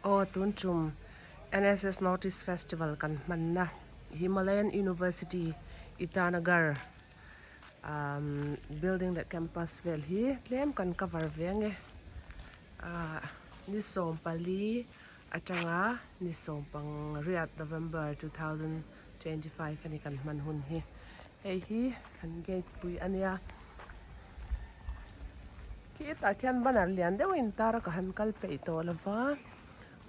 Aw tun tum NSS North East Festival kan hmanna Himalayan University Itanagar building leh campus vel hi tlem kan cover ve ang e. Ahh ni 14 atanga ni 18 November 2025 a ni kan hman hun hi. Hei hi kan gate pui a nia. Khitah khian banner lian deuh a intar a ka han kal peih tawh lo va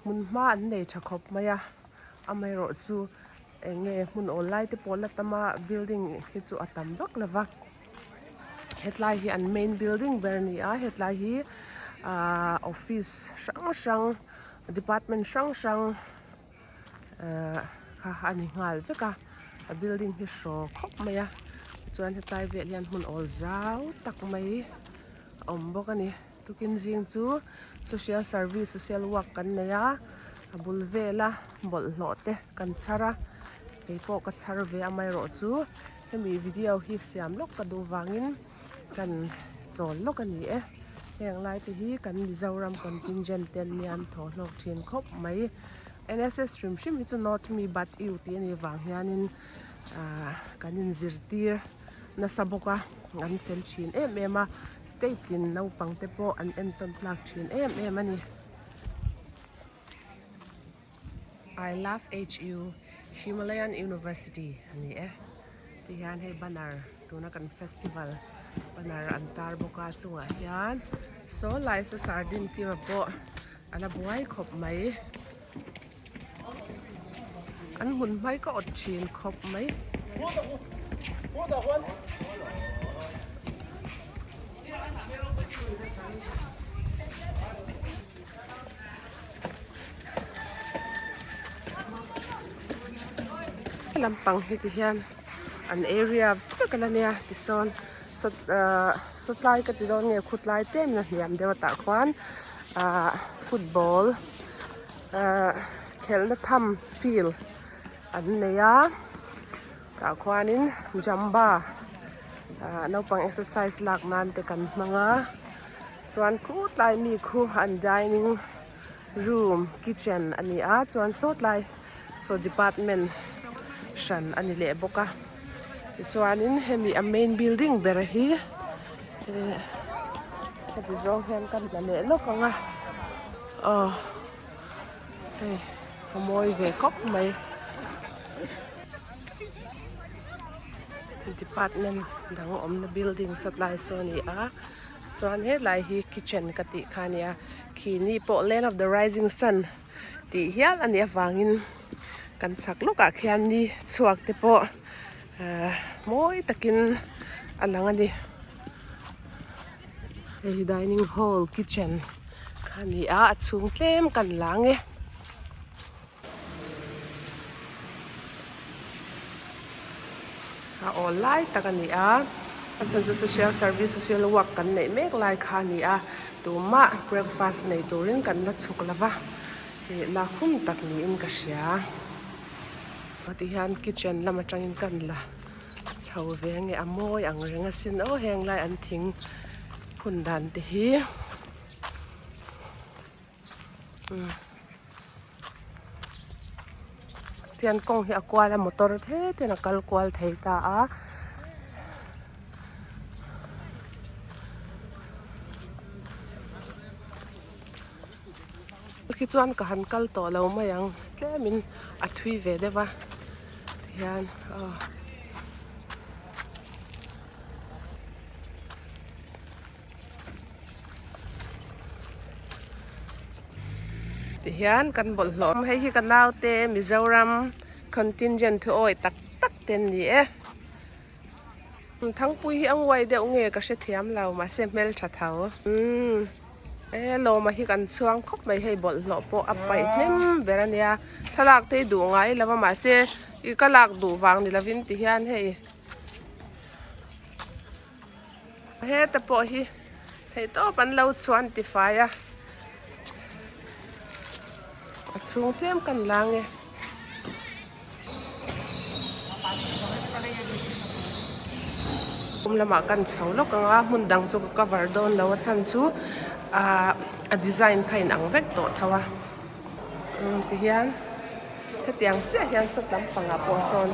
hmun hma an nei tha khawp mai a amaherawh chu eng nge hmun awl lai te pawh la tam a building hi chu a tam vak lo va hetlai hi an main building ber a ni a hetlai hi ahh office hrang hrang department hrang hrang. Ehh kha a ni nghal vek a a building hi hraw khawp mai a tichuan hetlai vel hian hmun awl zau tak mai a awm bawk a ni tukin zing chu social service social work kan nei a a bul vela bawlhhlawh te kan chhar a keipawh ka chhar ve amaherawh chu hemi video hi siam lawk ka duh vangin. Kan chawl lawk a ni e. Heng lai te hi kan Mizoram contingent te an nia an thaw hlawk thin khawp mai. NSS hrim hrim hi chu not me but you tih a nih vang hianin ahh kan inzirtir nasa bawk a, an fel thin em em a, state in naupang te pawh an entawn tlak thin em em a ni. I love HU Himalayan University a ni e ti hian hei banner tuna kan festival banner an tar bawk a chungah hian saw lai saw sardine kima pawh a la buai khawp mai an hmun hmai ka awt thin khawp mai. Lampang hi ti hian an area vek a la nia tisawn saw ahh sawtlai ka ti dawn nge khutlai tlem in a hniam deuh a tah khuan ahh football ahh khelhna tham field an nei a tah khuanin jamba ahh naupang exercise lak nan te kan hmang a. Chuan khutlai mi khu an dining room kitchen a ni a chuan sawtlai saw department hran a ni leh bawk a tichuanin hemi a main building ber hi eh heti zawng hian kan la leh lawk ang a aw hei a mawi ve khawp mai department dang awmna building sawtlai saw a ni a. Chuan helai hi kitchen ka tih kha a nia khi ni pawh land of the rising sun tih hial a nih avangin kan chhak lawkah khian ni chhuak te pawh ahh mawi takin a lang a ni. Hei hi dining hall kitchen kha a ni a a chhung tlem kan lang e. A awl lai tak a ni a a chhan chu social service social work kan neih mek lai kha a ni a tumah breakfast nei turin kan la chhuk lo va ih lakhum tak niin ka hria ti hian kitchen lam atangin kan la chho ve nge a mawi ang reng asin aw heng lai an thing phun dan te hi. Tihian kawng hi a kual a motor thet hian a kal kual thei ta a. Khi chuan ka han kal tawh lo mai ang tlemin a thui ve deuh a tihian aw. Tihian kan bawlhhlawh hei hi ka naute Mizoram contingent thu awi tak tak te an ni e Thangpui hi a nguai deuh nge ka hrethiam lo mahse hmeltha tho umm e lawma hi kan chhuang khawp mai hei bawlhhlawh pawh a paih hnem ber a nia thlalak te hi duh ngai lo a mahse ih ka lak duh vang ni lovin tihian hei. Heta pawh hi theihtawp an lo chhuah an ti fai a a chhung tlem kan la ang e. Kum lamah kan chho lawk ang a hmun dang chu ka cover dawn lo a chhan chu ahh a design kha inang vek tawh tho a. Umm tihian hetiang chiah hian sawt lampangah pawh sawn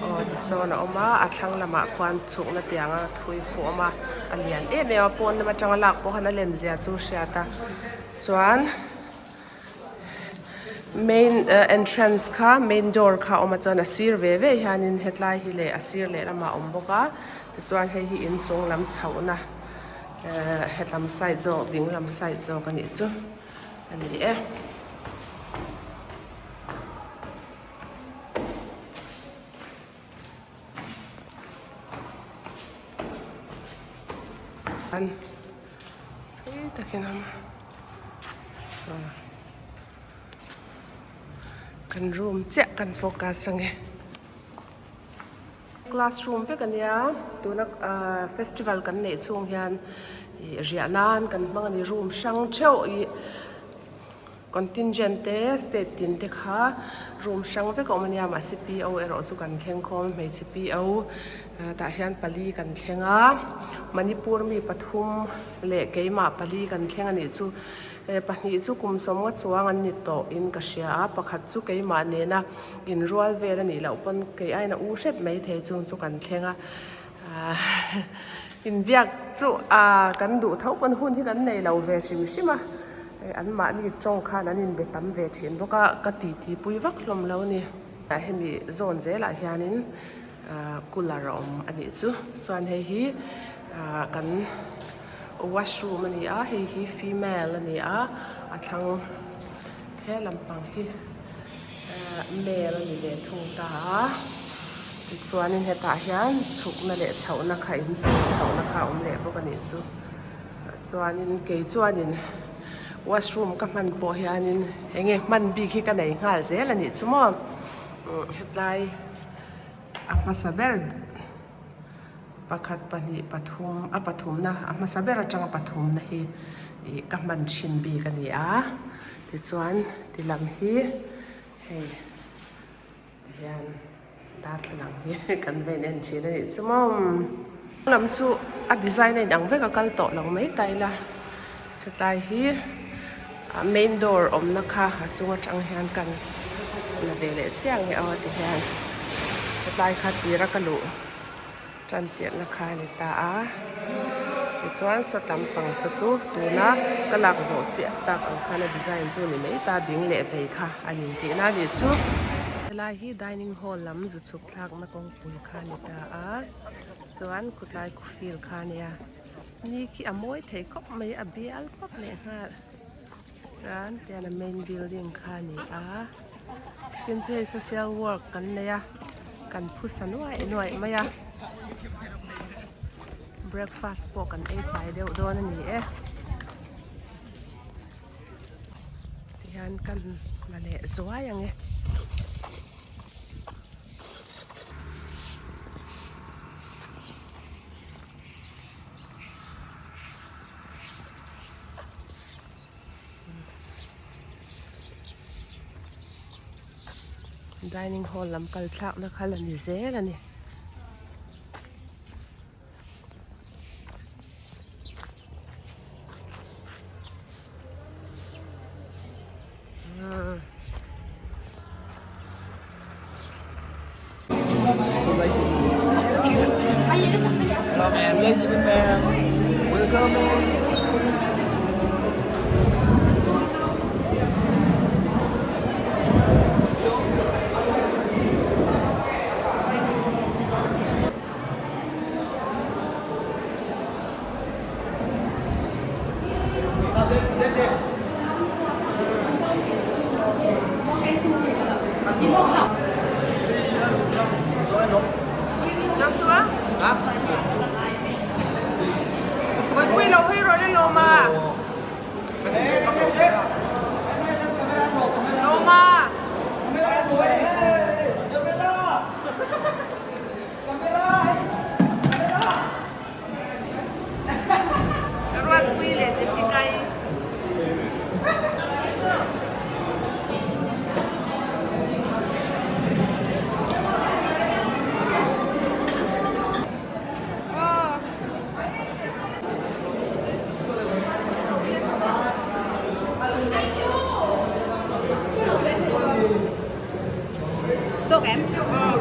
aw tisawn a awm a a thlang lamah khuan chhukna tianga thui khu a awm a a lian em em a pawn lam atanga lak pawh khan a len zia chu a hriat a chuan main entrance kha main door kha a awm a chuan a sir ve ve hianin hetlai hi leh a sir lehlamah a awm bawk a tichuan hei hi inchung lam chhohna ehh hetlam side zawk ding lam side zawk a nih chu. A ni e. An thui takin a awm a. Kan room chiah kan focus ange. Classroom vek a nia tuna ahh festival kan neih chhung hian ih riah nan kan hmang a ni room hrang theuh ih contingent te state tin te kha room hrang vek a awm a nia mahse P O erawh chu kan thleng khawm a hmeichhe P O tah hian pali kan thleng a Manipur mi pathum leh keimah pali kan thleng a nih chu. He pahnih chu kum sawmnga chuang an ni tawh in ka hria a, pakhat chu keimah nena inrual vel a nih loh pawn kei aiin a u hrep mai thei chung chu kan thleng a, aah inbiak chu aah kan duh tho pawn hun hi kan nei lo ve hrim hrim a, anmahni tawng khan an inbe tam ve thin bawk a, ka titi pui vak hlawm lo a ni. Hemi zawn zelah hianin aah cooler a awm a nih chu, chuan hei hi aah kan. Washroom a ni a hei hi female a ni a a thlang he lampang hi ehh male a ni ve thung ta a tichuanin hetah hian chhukna leh chhohna kha inchung chhohna kha a awm leh bawk a nih chu chuanin kei chuanin washroom ka hman pawh hianin eng nge hman bik hi ka nei nghal zel a nih chu maw hetlai a hmasa ber. Pakhat pahnih pathum a pathumna a hmasa ber atanga pathumna hi ih ka hman thin bik a ni a tichuan ti lam hi hei tihian darthlalang hi kan va in en thin a nih chu maw lam chu a design a inang vek a kal tawh lo mai ta ila hetlai hi a main door awmna kha a chung atang hian kan la ve leh chiah ang e aw tihian hetlai kha tira ka luh. Tan tirhna kha a ni ta a, tichuan saw tam pang sa chu tuna ka lak zawh chiah tak ang khan a design chu a ni mai ta, ding leh vei kha a ni tihna a nih chu. Helai hi dining hall lam zu chhuk thlakna kawngpui kha a ni ta a, chuan khutlai khu feel kha a nia, ni khi a mawi thei khawp mai a bial pawp leh nghal. Chuan tian a main building kha a ni a tin chu hei social work kan nei a kan phusa nuaih nuaih mai a breakfast pawh kan ei tlai deuh dawn a ni e tihian kan la leh zuai ang e. Dining hall lam kal thlakna kha la ni zel a ni. Joshua? Ha? Pui lo hei rawh le Lawma. Lawma. Ruatpui leh Jessica-i. Tawk em?